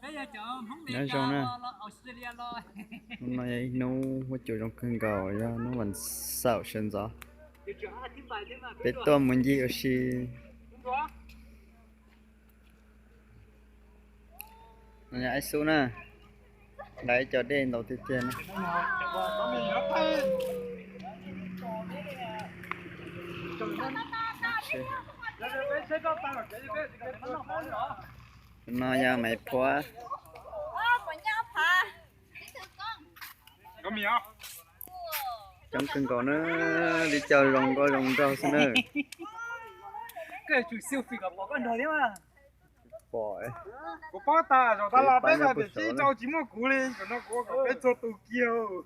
Nyob zoo na, hnub no yog ib hnub huab cua zoo kawg nkaus, yog hnub vas xaum sawv ntxov. Peb tuaj mus ncig ua si. No yog Aib Xub na, lawv ib co dej ntau tiag tiag na. No yog Maiv Phuab. Coob kawg nkaus na, li cas zoo nkauj zoo nraug xwb na. Pom, kuv paub tas zaum tas los peb tsis tau tsis muaj kuv li, zaum no kuv ua kom peb txhua tus kiag.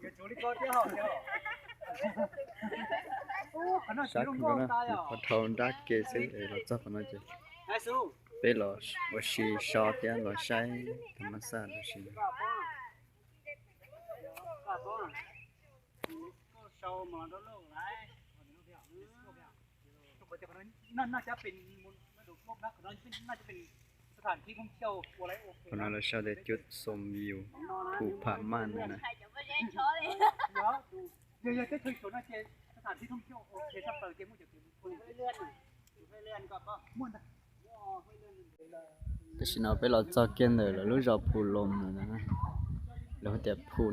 Sab kawg nkaus na, qhov dhau nrab ke xwb es los txog qhov no ces peb los ua si so thiab los saib tham ma xaj tab sis Qhov no lawv sau tias cuab xom view Phu Pham Maj no na. Tam sim no peb los txog kiag ntawm lawv lub zos Phu Loos lawm na, lawv hu tias Phu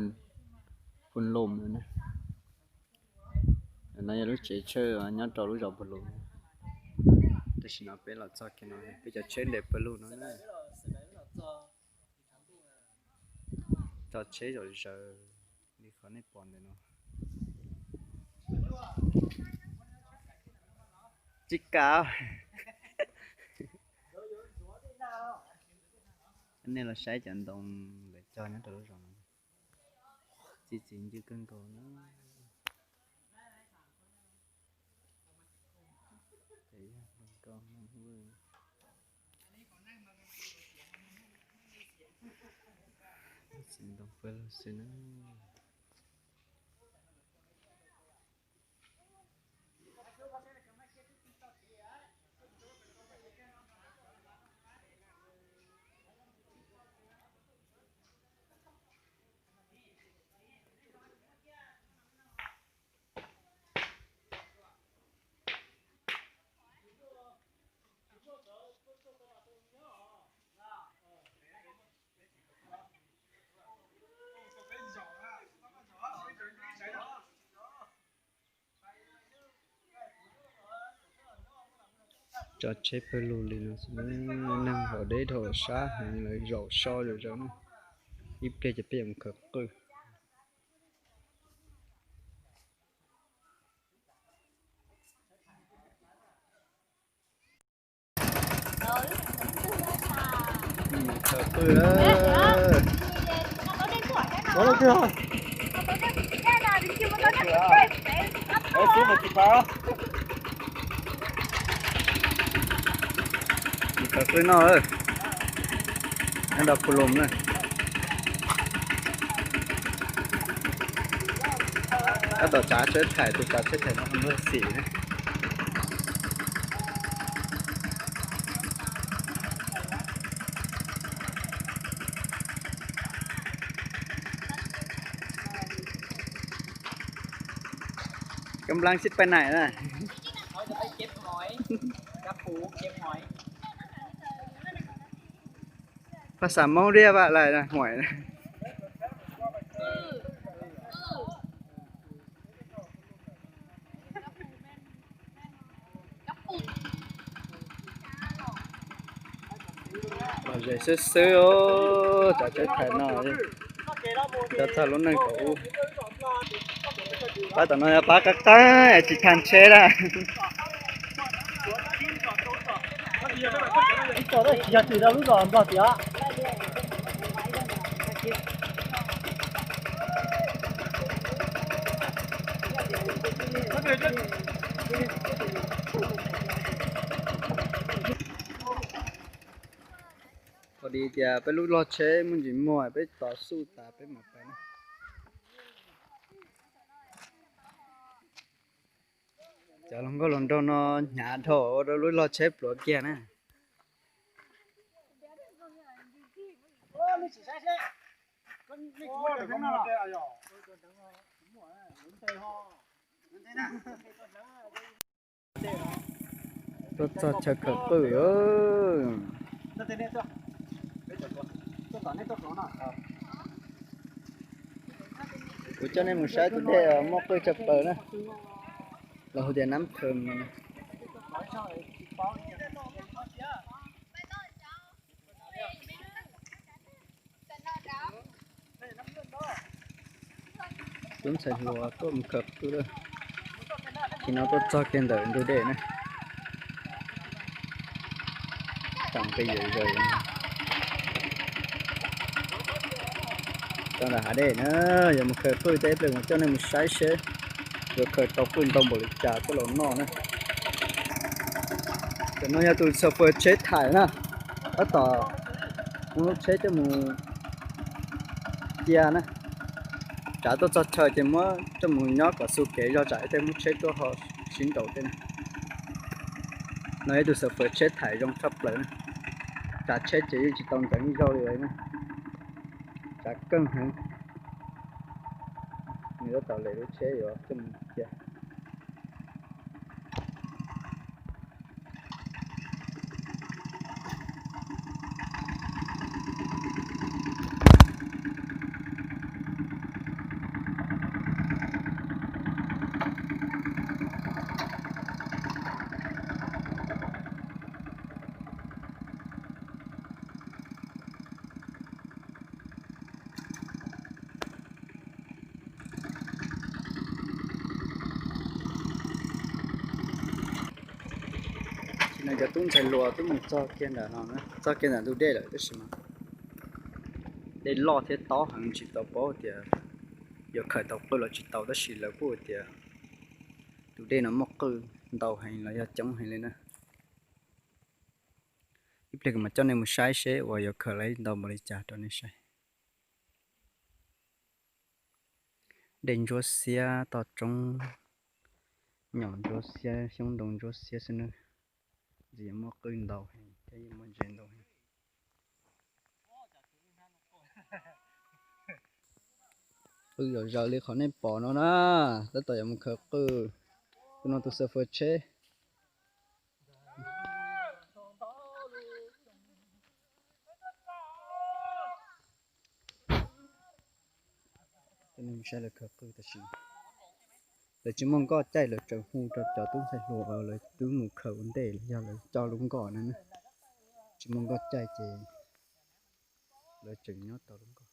Loos lawm na. No yog lub tsev tshawj nyob rau lub zos Phu Loos. Tam sim no peb los txog kiag no, peb cov tsheb nres pawg lug no na. Cov tsheb zom zaws li qhov nej pom ntawm no. Tsis kav. Nej los saib cov ntoo lawv cog nyob rau lub zos no, txi txiv ncw kawg nkaus na. Txiv ntoo pawg lug xwb na. Cov tsheb pawg lug li no, neeg hauv deb dhau sab heev, lawv zaum so zom zaws na. Ib pliag ces peb yuav mus khaws qwj. Khaws qwj na. Ua leej twg? Khaws qwj no, nyob rau Phu Loos na. Tab tom tsav tsheb thaim, tus tsav tsheb thaim no npawg Xim na. Kab nplam xib pais nais na. Phas xas Hmoob riaj vaj lais na, huaim. Lom zem xwb xwb os, cov tsheb thaim no cov txog lub neej thaum ub. Pab tom no yog pab qab qab es tsis thaij tsheb na. Ib co tab sis yog tsis rau lub zos Nplog tiag. Thaum di tias peb lub log tsheb muaj ntsis muag, peb tos xuj tas peb mam pais na. Cov hluas nkauj hluas nraug no hnyav dhau ua rau lub log tsheb pluav kiag na. Tuaj txog chaw khawv qwj. Kuv coj nej mus saib tus dej muaj qwj tshaj plaws na, los hu tias Nab Thawm. Tub ntxhais hluas tuaj mus khawv qwj lawm. Tsis no tuaj txog kiag ntawm ntug dej na. Tam nqi yam zaws tau ntawm hav dej na, yuav mus khawv qwj thiab ib pliag mus coj nej mus saib seb yuav khawv tau qwj ntau npaum li cas coj los noj na. Tam no yog tus xav fawm tsheb thaim na, tab tom muab lub tsheb coj mus cia na. Tsav tuaj txog chaw ces muab coj mus nyob kom xu kev zog tsam ib teg muab tsheb tuaj ho sib nraus tej na. No ib tug xav fawm tsheb thaim zoo tshaj plaws na. Tsav tsheb ces yeej tsis tau ntxeev ib zaug li na. Tsav keej heev. Nws tab tom lem lub tsheb yuav coj mus cia. Tam sim no cov tub ntxhais hluas twb mus txog kiag ntawm no, txog kiag ntawm ntug dej lawm tab sis mas dej loj thiab tob heev tsis tau paub tias yuav khawm tau qwj los tsis tau tab sis lawv kuj tias tus dej no muaj qwj ntau heev los yog coob heev li na. Ib pliag kuv mam coj nej mus saib seb uas yuav khawm tau ntau npaum li cas rau nej saib. Dej ntsuab xiab toj roob, nyom ntsuab xiab, xyoob ntoo ntsuab xiab xwb na. Ntxim yuav muaj qwj ntau heev thiab yuav muaj ntses ntau heev. Qwj zom zaws li qhov nej pom no na, tab tom yuav mus khawv qwj. Tus no tus xav fawm tsheb. Saib lawv khawv qwj tam sim, lawv tsis muaj nkoj caij lawv tseem hu rau cov tub ntxhais hluas lawv twb mus khawm ua ntej los yog lawv coj lub nkoj na. Tsis muaj nkoj caij ces lawv tseem nyob tau lub nkoj.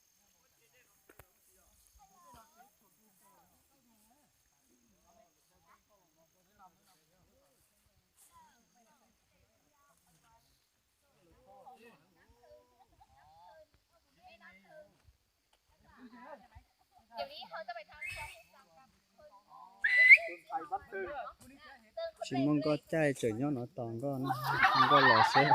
Tsis muaj nkoj caij tseem nyob no tos nkoj, nkoj los xwb.